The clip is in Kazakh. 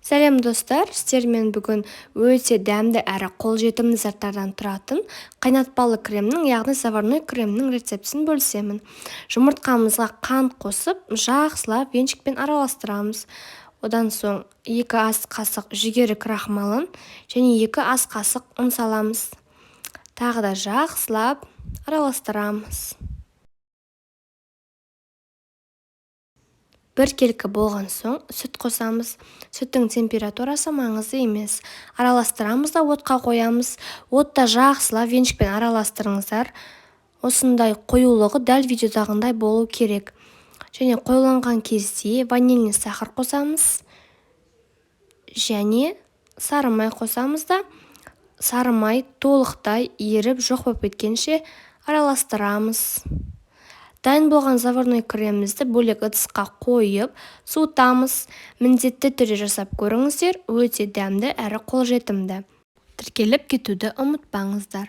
Сәлем, достар! Сіздермен бүгін өте дәмді әрі қолжетімді заттардан тұратын қайнатпалы кремнің, яғни заварной кремнің рецептісін бөлісемін. Жұмыртқамызға қант қосып, жақсылап венчикпен араластырамыз. Одан соң 2 ас қасық жүгері крахмалын және 2 ас қасық ұн саламыз. Тағы да жақсылап араластырамыз. Біркелкі болған соң сүт қосамыз. Сүттің температурасы маңызды емес. Араластырамыз да отқа қоямыз. Отта жақсылап венчикпен араластырыңыздар. Осындай қоюлығы дәл видеодағындай болу керек. Және қоюланған кезде ванильный сахар қосамыз. Және сары май қосамыз да, сары май толықтай еріп жоқ болып кеткенше араластырамыз. Дайын болған заварной кремімізді бөлек ыдысқа қойып, суытамыз. Міндетті түрде жасап көріңіздер, өте дәмді әрі қолжетімді. Тіркеліп кетуді ұмытпаңыздар.